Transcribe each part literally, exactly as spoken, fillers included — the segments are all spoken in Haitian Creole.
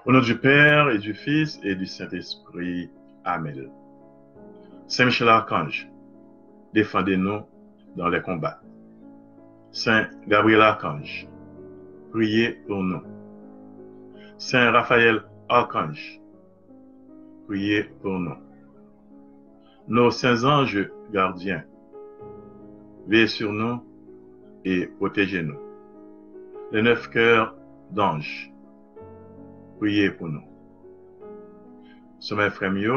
Au nom du Père et du Fils et du Saint-Esprit. Amen. Saint Michel Archange, défendez-nous dans les combats. Saint Gabriel Archange, priez pour nous. Saint Raphaël Archange, priez pour nous. Nos saints anges gardiens, veillez sur nous et protégez-nous. Les neuf cœurs d'anges, priez pour nous. Sè m, frè m yo,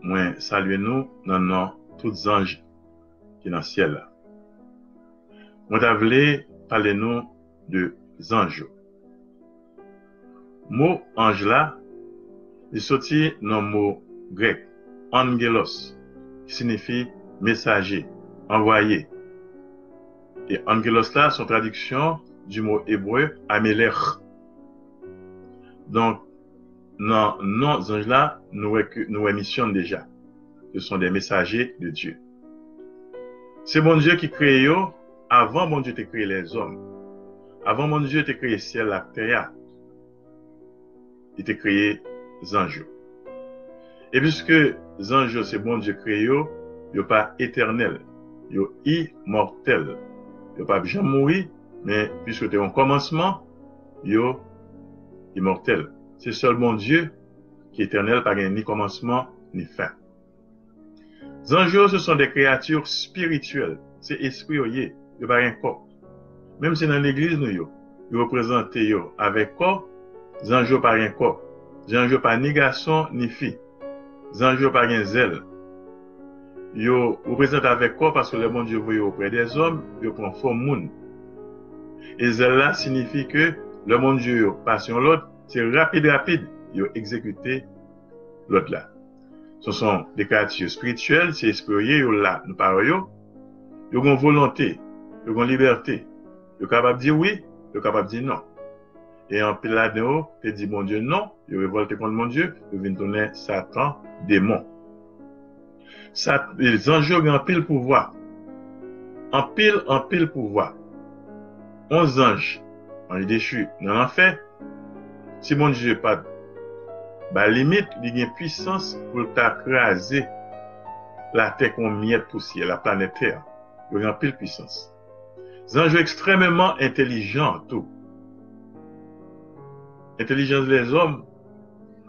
mwen salye nou nan non tout zanj ki nan syèl la. Mwen ta vle pale nou de zanj yo. Mo anj la, li soti nan mo grèk angelos, ki siyifi mesaje, anvwaye. E angelos la, se yon tradiksyon di mo ebre amelech. Donk, nan non zanj la, nou wè ke, nou wè misyon deja. Ce sont des messagers de Dieu. Se Bondye ki kreye yo avan Bondye te kreye lèzòm. Avan Bondye te kreye syèl la, tè a, li te kreye zanj yo. E piske zanj yo se Bondye kreye yo, yo pa etènèl, yo imòtèl. Yo p ap janm mouri, men piske te yon kòmansman, yo imòtèl. Se sèl Bondye ki etènèl, pa gen ni kòmansman, ni fen. Zanj yo, ce sont des créatures spirituelles. Se espri yo ye. Yo pa gen kò. Menm si nan legliz nou yo, yo reprezante yo avèk kò, zanj yo pa gen kò. Zanj yo pa ni gason, ni fi. Zanj yo pa gen zèl. Yo reprezante avèk kò paske lè Bondye voye yo oprè dèzòm, yo pran fòm moun. E zèl la siyifi ke lè Bondye yo pase yon lòd, se rapid, rapid, yo egzekite lòd la. Ce sont des créatures spirituelles, se espri yo ye, yo la, nou pa wè yo. Yo gen volonte, yo gen libète. Yo kapab di wi, yo kapab di non. E anpil ladan yo te di Bondye non, yo revòlte kont Bondye, yo vin tounen Satan, demon. Sa, zanj yo gen anpil pouvwa. Anpil, anpil pouvwa. Yon zanj, anj dechi nan lanfè, si Bondye pa t bay limit, li gen pwisans pou l ta kraze latè kon myèt pousyè, laplanèt tè a. Yo gen anpil pwisans. Zanj yo ekstrèmeman entèlijan tou. Entèlijans lèzòm,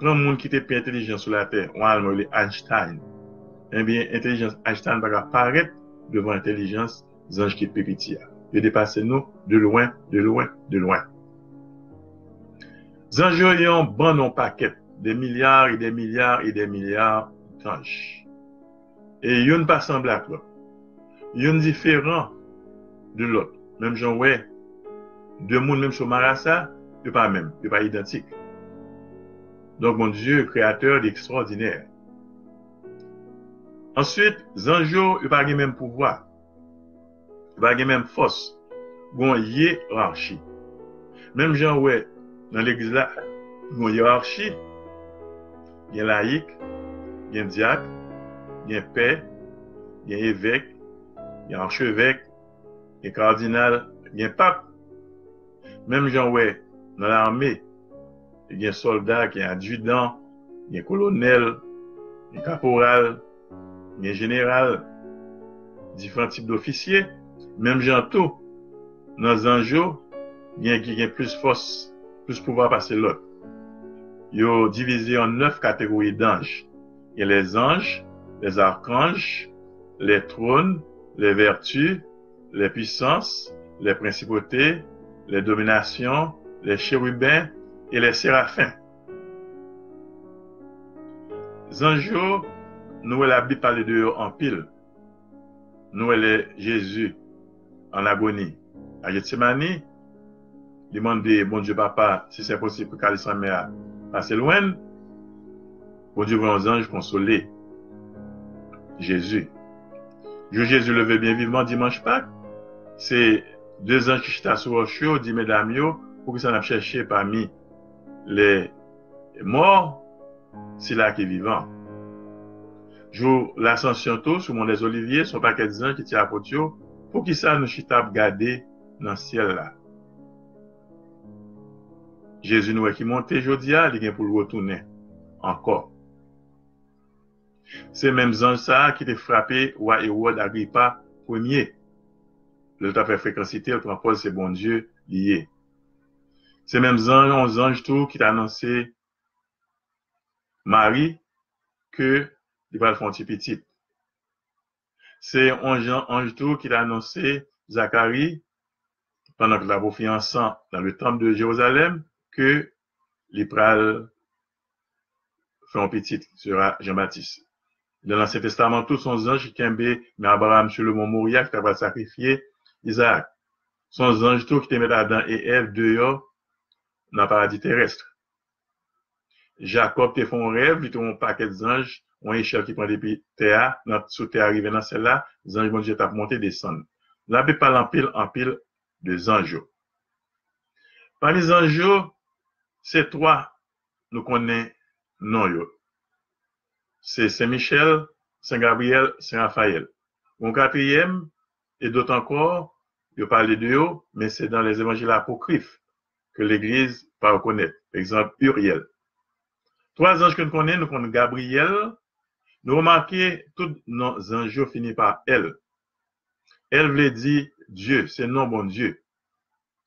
pran moun ki te pi entèlijan sou latè, yon Alman rele Einstein. Ebyen, entèlijans Einstein pa ka parèt devan entèlijans zanj ki pi piti a. Yo depase nou de lwen, de lwen, de lwen. Zanj yo yon bann yon pakèt, des milliards et des milliards et des milliards d'anges. E youn pa sanble ak lòt. Youn diferan de lòt. Menm jan w wè de moun menm si yo marasa, yo pa menm, yo pa idantik. Donk, Bondye, kreyatè, li ekstrawòdinè. Answit, zanj yo, yo pa gen menm pouvwa. Yo pa gen menm fòs. Gon yerachi. Menm jan w wè nan legliz la, gon yerachi, gen layik, gen dyak, gen pè, gen evèk, gen achevèk, gen kadinal, gen pap. Menm jan w wè nan lame, gen sòlda, gen adjidan, gen kolonèl, gen kaporal, gen jeneral, diferan tip dofisye. Menm jan tou, nan zanj yo, gen ki gen plis fòs, plis pouvwa pase lòt. Yo divize an nèf kategori d'anges. Gen les anges, les archanges, les trônes, les vertus, les puissances, les principautés, les dominations, les chérubins et les séraphins. Zanj yo, nou wè Labib pale de yo anpil. Nou wè lè Jezi an agoni a Jetsemani, li mande Bondye Papa si se posib pou kalis lanmè a pase lwen l. Bondye voye yon zanj konsole Jezi. Jou Jezi leve byen vivan dimanch Pak, se de zanj ki chita sou wòch yo di medam yo, poukisa n ap chèche pami lè mò sila ki vivan? Jou Lasansyon tou, sou Mont des Oliviers, se yon pakèt zanj ki di apot yo, poukisa nou chita ap gade nan syèl la? Jezi nou wè ki monte jodi a, li gen pou l retounen ankò. Se menm zanj sa a ki te frape wa Ewòd Agripa premye, lè l t ap fè frekansite l, pran pòz se Bondye li ye. Se menm zanj, yon zanj tou ki t anonse Mari ke li pral fè yon ti pitit. Se yon jan anj tou ki t anonse Zakari, pandan ke l ap ofri ansan nan le tanp de Jerizalèm, ke li pral fè yon pitit, sera Jan Batis. Nan Ansyen Testaman tou, se yon zanj ki kenbe men Abraram sou le mont Moria, ki ta pral sakrifye Izaak. Se yon zanj tou ki te met Adan e Èv deyò nan paradi terès. Jakòb te fè yon rèv, li te wè yon pakèt zanj, yon echèl ki pran depi tè a, nan, sou tè a rive nan syèl la, zanj Bondye t ap monte desann. Labib pale anpil, anpil de zanj yo. Pami zanj yo, se twa nou konnen non yo. Se Sen Michèl, Sen Gabriyèl, Sen Rafayèl. Yon katriyèm, e dòt ankò, yo pale de yo, men se dans les évangiles apocryphes ke legliz pa rekonèt. Egzanp, Uryèl. Twa zanj ke nou konnen, nou konn Gabriyèl, nou remake tout non zanj yo fini pa L. L vle di Dye, se non Bondye.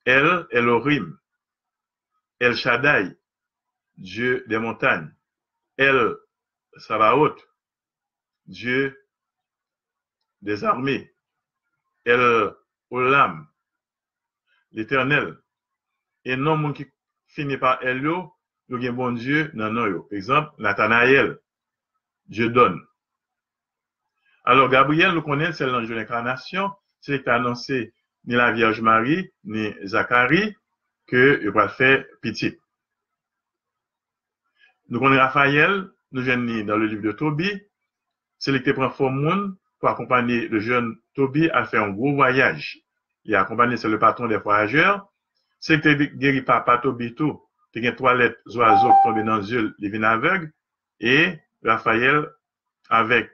El, Elohim. El Shaddai, Dieu des montagnes. El Sabaoth, Dieu des armées. El Olam, Letènèl. E non moun ki fini pa El yo, yo gen Bondye nan non yo. Egzanp, Natanayèl, Dieudonne. Alò, Gabriyèl, nou konnen l se lanj de lenkanasyon, se li ki te anonse ni Lavyèj Mari, ni Zakari, ke yo pral fè pitit. Nou konnen Rafayèl, nou jwenn li dans le livre de Tobie, se li ki te pran fòm moun pou akonpanye le jeune Tobie al fè yon gwo vwayaj. Li akonpanye, se le patron des voyageurs. Se li ki te geri papa Tobie tou. Te gen twa lèt zwazo ki tonbe nan zye l, li vin avèg. E Rafayèl, avèk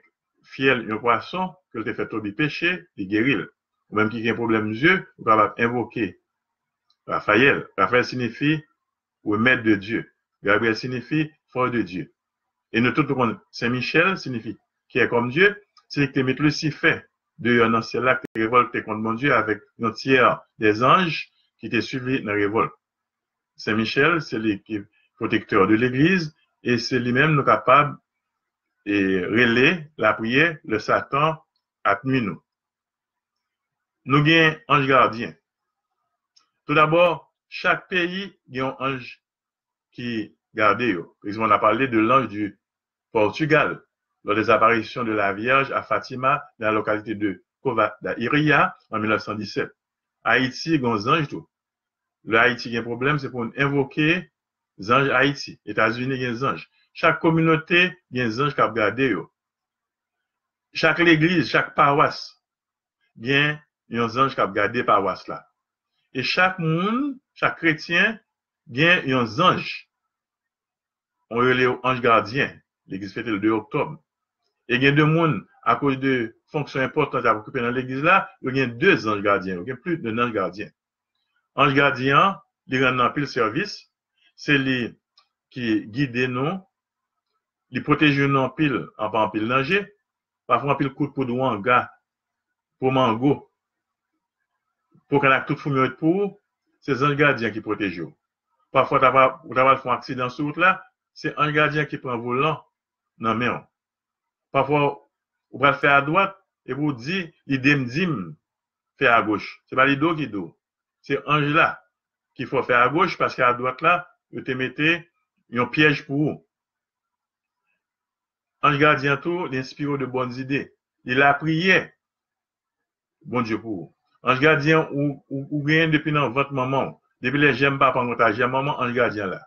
fyèl yon pwason ke l te fè Tobie peche, li geri l. Ou menm ki gen pwoblèm zye, ou kapab envoke Rafayèl. Rafayèl siyifi remèd de Dye. Gabriyèl siyifi fò de Dye. E nou tout nou konn Sen Michèl siyifi kyè kòm Dye. Se li ki te met Lisifè deyò nan syèl la, ki te revòlte kont Bondye avèk yon tyè dèzanj ki te swiv li nan revòlt. Sen Michèl, se li ki pwotektè de legliz, e se li menm nou kapab e, rele lapriyè lè Satan ap nwi nou. Nou gen anj gadyen. Toudabò, chak peyi gen yon anj ki gade yo. Par exemple, on a parlé de l'ange du Portugal lors des apparitions de la Vierge à Fatima dans la localité de Cova da Iria en mil nèf san disèt. Ayiti gen yon zanj tou. Lè Ayiti gen pwoblèm, se pou n envoke zanj Ayiti. Etazini gen zanj. Chak kominote gen zanj k ap gade yo. Chak legliz, chak pawas gen yon zanj k ap gade pawas la. E chak moun, chak kretyen gen yon zanj. On rele yo anj gadyen. Legliz fete le de oktòb. E gen de moun, akoz de fonksyon enpòtan y ap okipe nan legliz la, yo gen de zanj gadyen, yo gen plis de zanj gadyen. Anj gadyen an, li rann nou anpil sèvis, se li ki gide nou, li pwoteje nou anpil, anba anpil danje, pafwa anpil kout poud wanga, po mango, po kannak tout foumi yo ret pou ou, se zanj gadyen ki pwoteje w. Pafwa w ta pral, ou ta pral fè yon aksidan sou wout la, se anj gadyen ki pran volan nan men w. Pafwa, ou pral fè adwat, epi ou di, li de m di m fè agoch. Se pa li di w ki di w. Se anj la ki fè w fè agoch, paske adwat la, yo te mete yon pyèj pou ou. Anj gadyen an tou, li enspire w de bòn zide. Li lapriyè Bondye pou ou. Anj gadyen ou, ou, ou genyen depi nan vant manman w. Depi lè jèm papa w ta jèm manman, anj gadyen la.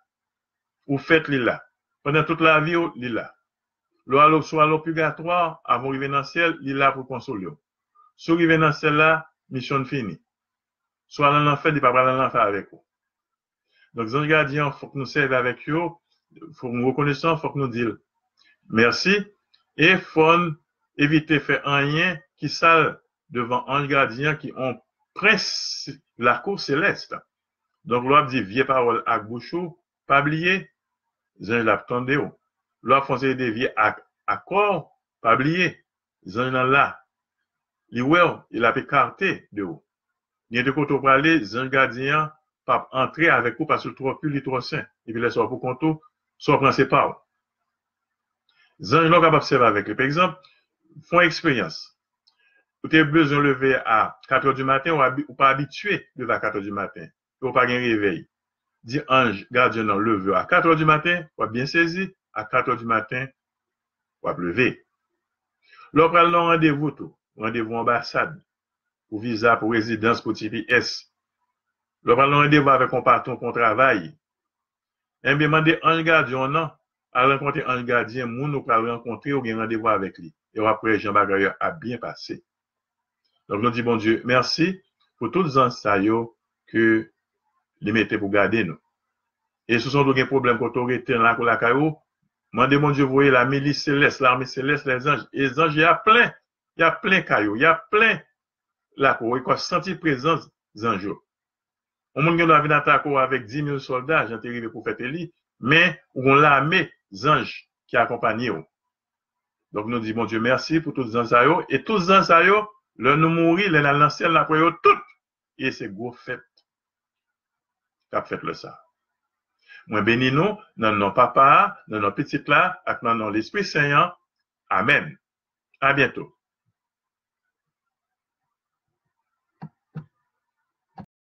Ou fèt, li la. Pandan tout lavi w, li la. Lè w al, si w al o pigatwa, avan w rive nan syèl, li la pou l konsole w. Si w rive nan syèl la, misyon l fini. Si w al nan lanfè, li pa pral nan lanfè avèk ou. Donk, zanj gadyen an, fòk nou sèvi avèk yo, fòk nou rekonesan, fòk nou di l mèsi, e fò n evite fè anyen ki sal devan anj gadyen an ki on prens lakou selès. Donk, lè w ap di vye pawòl ak bouch ou, pa bliye, zanj la ap tande w. Lè w ap fè yon seri de vye ak ak kò w, pa bliye, zanj lan la. Li wè w e l ap ekate de ou. Gen de kote w prale, zanj gadyen an p ap antre avèk ou paske l twò pi, li twò sen. Epi lè sa w pou kont ou, sa w pran se pa w. Zanj lan w kapab sèvi avèk li. Pa egzanp, fè yon eksperyans. Ou te bezwen leve a kat è di maten, ou abi- ou pa abitye leve a kat è di maten. E ou pa gen revèy. Di anj gadyen nan leve a kat è di maten, w ap byen sezi, a kat è di maten, w ap leve. Lè w pral nan yon randevou tou, randevou anbasad, pou viza, pou rezidans, pou T P S. Lè w pral nan randevou avèk yon patwon pou yon travay, enben, mande anj gadyen w nan, al rankontre anj gadyen moun ou pral rankontre, ou gen randevou avèk li. E w ap wè jan bagay yo ap byen pase. Donk, nou di Bondye mèsi pou tout zanj sa yo ke li mete pou gade nou. E si w santi w gen pwoblèm kote w rete nan lakou lakay ou, mande Bondye voye la milis selès, lame selès, lèzanj. E zanj y ap plen, y ap plen kay ou, y ap plen lakou ou, e w ap santi prezans zanj yo. Yon moun gen dwa vin atake w avèk dis mil sòlda, jan te rive pwofèt Eli, men ou gen yon lame zanj ki akonpanye w. Donk, nou di Bondye mèsi pou tout zanj sa yo. E tout zanj sa yo, lè nou mouri, lè n al nan syèl, n ap wè yo tout. E se gwo fèt k ap fèt lè sa a. Mwen beni nou nan non Papa a, nan non Pitit la, ak nan non Lespri Sen an. Amèn. A byento.